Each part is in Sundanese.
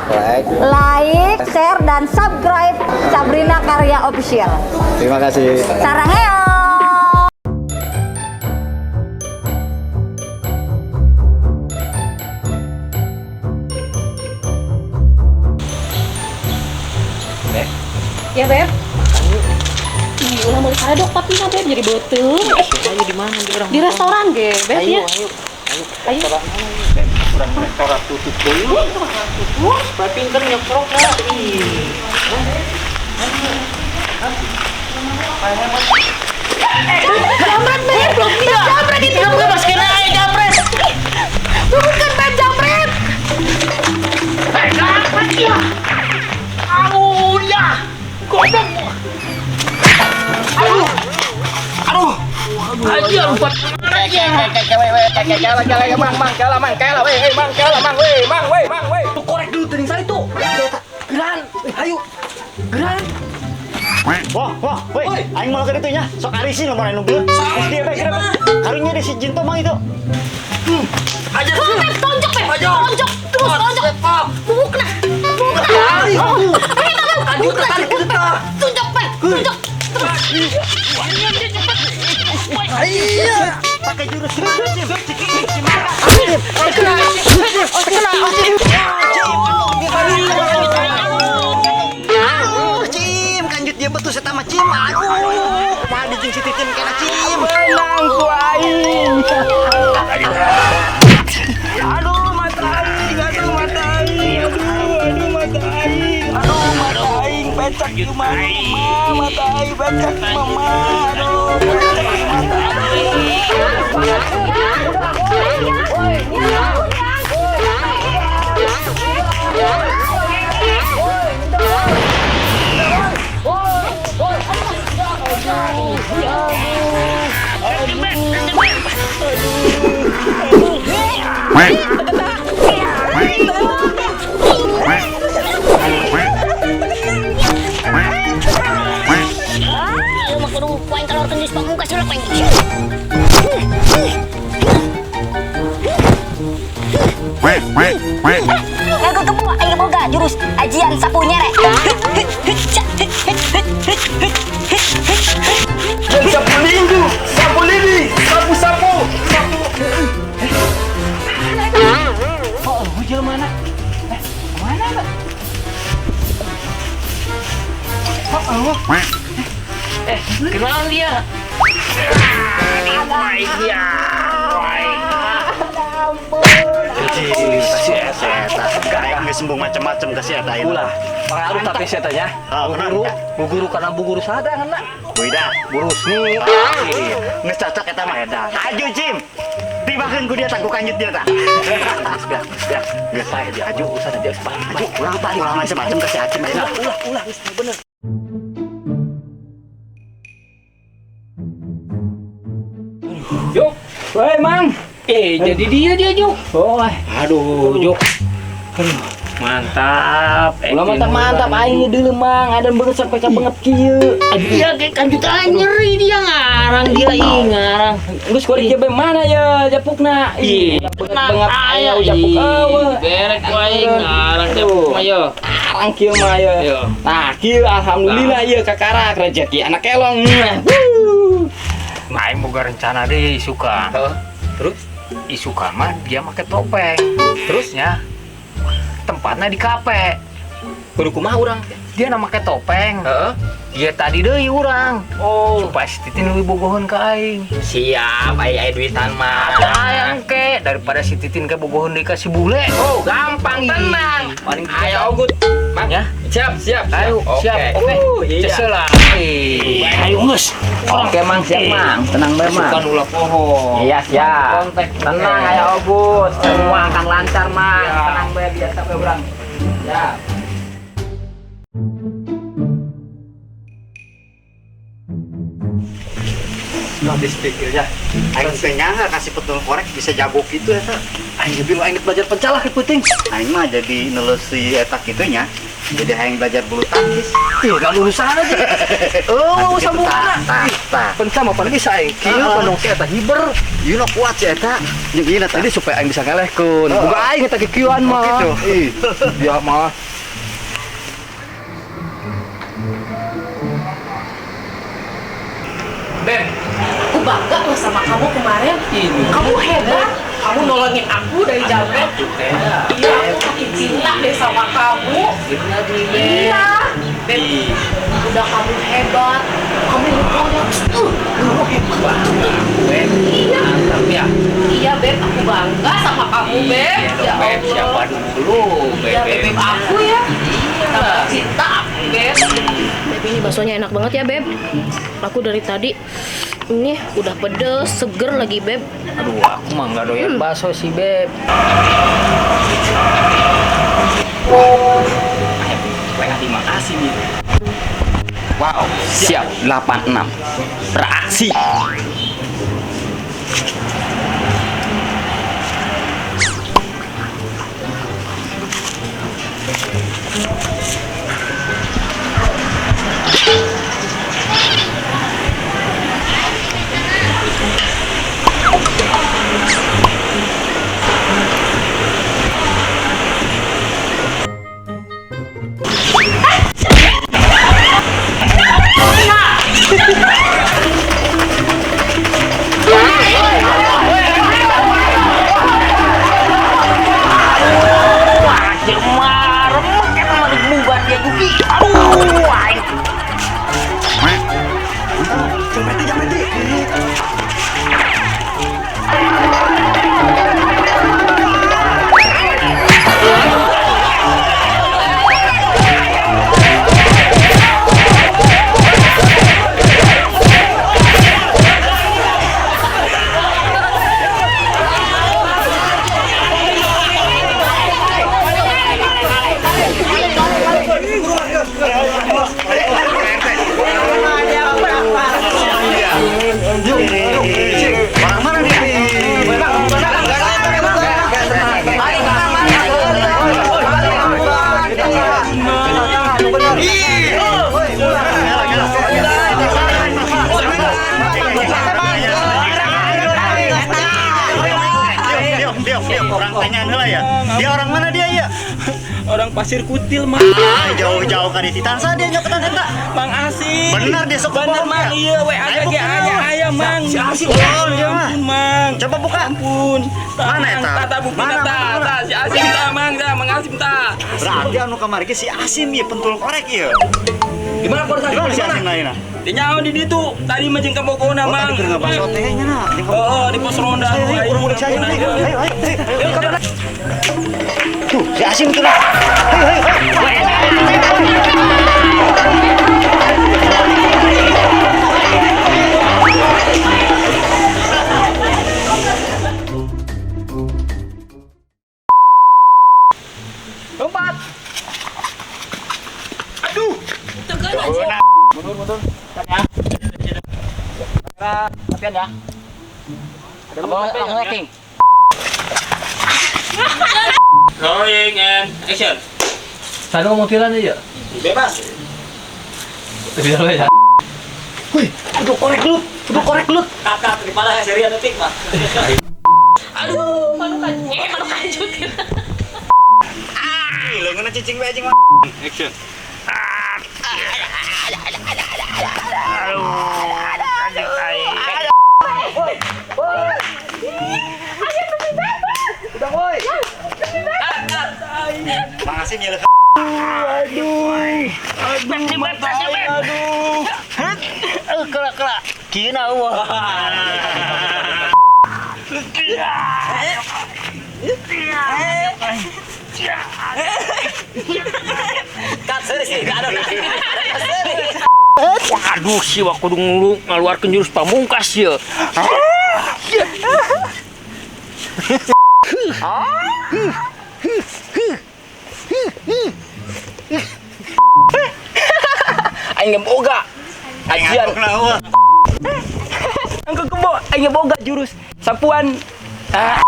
Like. Like, share, dan subscribe Sabrina Karya Official. Terima kasih. Saranghaeyo. Ya, Beb. Ih, ulah meuli kadok tapi na, Beb, jadi beuteung. Ayo di mana di orang? Di restoran ge, Beb Ayo, ya. ayo. Ayo. Ayo. Kurang restoran tutup dulu. Tutup. Supaya pinter nyekrok lah. Ih. Jambret, Beb. Jambret itu. Enggak mas kena ayo jambret. Bukan, Beb, jambret. Eh, jambret ya. Aduh, ya. Goblok. Aduh. Aduh. Aduh, lupa. Mang, mang, kela, mang, kela, weh, mang, kela, mang, weh, mang, weh, mang, weh. Tuh korek dulu teuing saya tuh. Geran. Ayo. Geran. Wah, wah, weh, aing mau ke ditu nya. Sok arisin nomor anu geus. Geus dia bae kenapa? Karunya di si Jinto mang itu. Aja. Tuh, Beb, tonjok, Beb. Tonjok, terus tonjok. Bubukna. Bubukna. Oh, eh, Beb, bubukna. Tonjok, Beb. Tonjok. Iya. Pakai jurus. Aduh, Cim, kanjut dia betul serta sama Cim. Aduh, mah dijing si Titin kena Cim. Menang ku aing. Aduh, mata aing, aduh mata aing, aduh, aduh mata aing, aduh mata aing, pecak di mana, mata aing pecak mama, aduh, pecak di mata aing. Ayo mah kudu ku aing kalorkeun jurus pamungkas heula ku aing. Ngagegebu aing boga jurus ajian sapu nyere. Sapu linggu, sapu lidi, sapu sapu, sapu. Oh, jelema mana? Eh, mana lah? Oh, eh, kenalan dia. Baik dia. Baik. Si eta, aing geus sembung macam-macam ka si eta ieu. Ulah, pengaruh tapi si etanya. Ah, Bu guru, kenapa? bu guru karena bu guru sadar kan Wida, Bu Rusni. geus cocok eta mah. Edan. Aju Cim. Tibakeun ku dia tah, ku kanjut dia tah. Geus, geus, geus. Geus. Saya dia aju urusan dia balik. Aju, ulah ulah macam-macam ka si Acim ayeuna. Ulah, ulah, geus bener. Yuk, weh, mang. Eh, jadi dia Juk. Oh, Aduh, Juk. Aduh, mantap. ulah mantap mantap aing dulu mang, ada banget sampai ka banget kieu. Dia kayak kanjutan nyeri dia ngarang dia ih ngarang. Geus kuari kieu mana ya japukna? Ih, banget aya japuk eueuh. Berek ku aing ngarang japuk mah yo. Arang kieu mah ya. Yo. Nah, kieu alhamdulillah ieu kakarak rezeki anak kelong. Nah, aing boga rencana deh isukan. Heeh. Terus Isukan mah dia make topeng. Terusnya tempatnya di kafe. kudu kumaha urang? Dia na make topeng. Heeh. Dia tadi deui urang. Oh, Supaya si Titin leuwih bogoheun ka aing. siap ai ai duitan mah. Ayang ke daripada si Titin ke bogoheun deui ka si bule. Oh, gampang tenang. Paling Ayo ogut. Mang. Ya. Siap, siap. Ayo, siap. Oke. Iya. Cesel lah. Ayo geus. Oke, Mang, siap, Mang. Tenang bae, Mang. Isukan ulah poho. Iya, siap. Kontak. Tenang ayo ogut. Semua akan lancar, Mang. Tenang bae biasa bae urang. Siap. Habis pikirnya. Aing teh nyangka kasih petul korek bisa jago gitu eta. Aing ge bingung aing belajar pencalah ke penting. Aing mah jadi nelesi eta kitu nya. Jadi hayang belajar bulu tangkis. Ih, gak urusan aja. Oh, sambunganna. Tah, tah. Penca mah pan bisa aing kieu pandong si eta hiber. Ieu nu kuat si eta. Jeung ieu tah. Jadi supaya aing bisa ngelehkeun. Boga aing eta kikieuan mah. Gitu. Ih, dia mah. Beb, Aku bangga loh sama kamu kemarin. Kamu hebat. Kamu nolongin aku dari jambret. Iya, aku makin cinta deh sama kamu. Iya. Beb, udah kamu hebat. Kamu mukulnya, kamu hebat. Beb. Iya. Mantap ya. Iya, Beb, aku bangga sama kamu, Beb. Iya Ya dong, Beb. Allah. Siapa dulu, Beb? Iya, Beb, aku ya. Tambah cinta aku, Beb. Beb, ini baksonya enak banget ya, Beb. Aku dari tadi ini udah pedes, seger lagi, Beb. Aduh, aku mah nggak doyan bakso sih, Beb. Terima kasih nih. Wow, siap 86. Beraksi. Orang mana dia? Diam, diam, orang tanyaan heula ya. Dia orang mana dia ya? Orang Pasir Kutil, Mang. Ah, jauh-jauh ka di Titansa dia nyoketan eta. Mang Asim. Benar dia sok Bener, bohong, Mang. ya? Iya, we Ayo, aya ge buka. aya aya, Mang. Si Asim bohong dia mah. Ampun, Mang. Coba buka. Ampun. Ta, Mana Mang, eta? Ta, ta, bukti Mana, ta, mana, mana? ta, si Asim ta, Mang, ta, Mang Asim ta. Berarti anu kamari ge si Asim ieu pentul korek ieu. Di mana korek? Di mana si Asim lainna? Di nyaho di ditu. Tadi mah jeung ka Bogona, Oh, Mang. tadi keur ngabaso teh nya na. Oh, di pos ronda. Ayo, ayo, urang udah si Asim. Ayo, ayo, ayo. Ayo. Tuh, si Asim tuh lah. Ayo, ayo, ayo. Lompat. Aduh. Mundur, mundur. Ya. Latihan ya. Ada langsung acting. Rolling and action. Saya ngomong tilan aja. Bebas. Biar ya. Wih, udah korek lut, udah korek lut. Kakak daripada serian detik mah. Aduh, malu kanjut. Malu kanjut. Ah, leungeunna cicing bae jeung mah. Action. Udah, woi. Mang Asim nyelek. Aduh. Aduh, mata aing, aduh. Kelak kelak. Kieu na eueuh. Waduh, si wak kudu ngaluarkeun jurus pamungkas ya. Aing boga. Ajian. Angko kebo, aing boga jurus sapuan. Ah.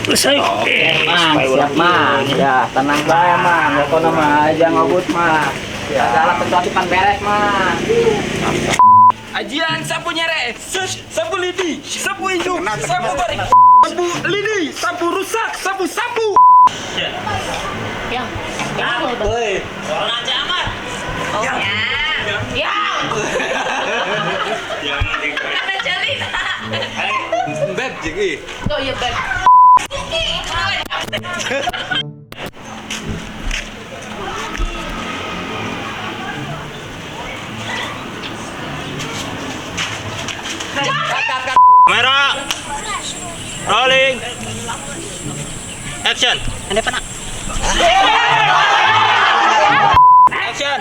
Oke, Mang, siap Mang. Ya, tenang bae Mang. Pokoknya mah aja ngebut mah. Ya. Segala sesuatu kan beres Mang. Ajian sapu nyere, sapu lidi, sapu hijau, sapu tarik, sapu lidi, sapu rusak, sapu sapu. Ya. Ya. Woi, orang aja amat. Oh, ya. Ya. Karena Jelina. Beb jeung ih. Oh iya, Beb. Kamera. Rolling. Action. Anda pernah. Action.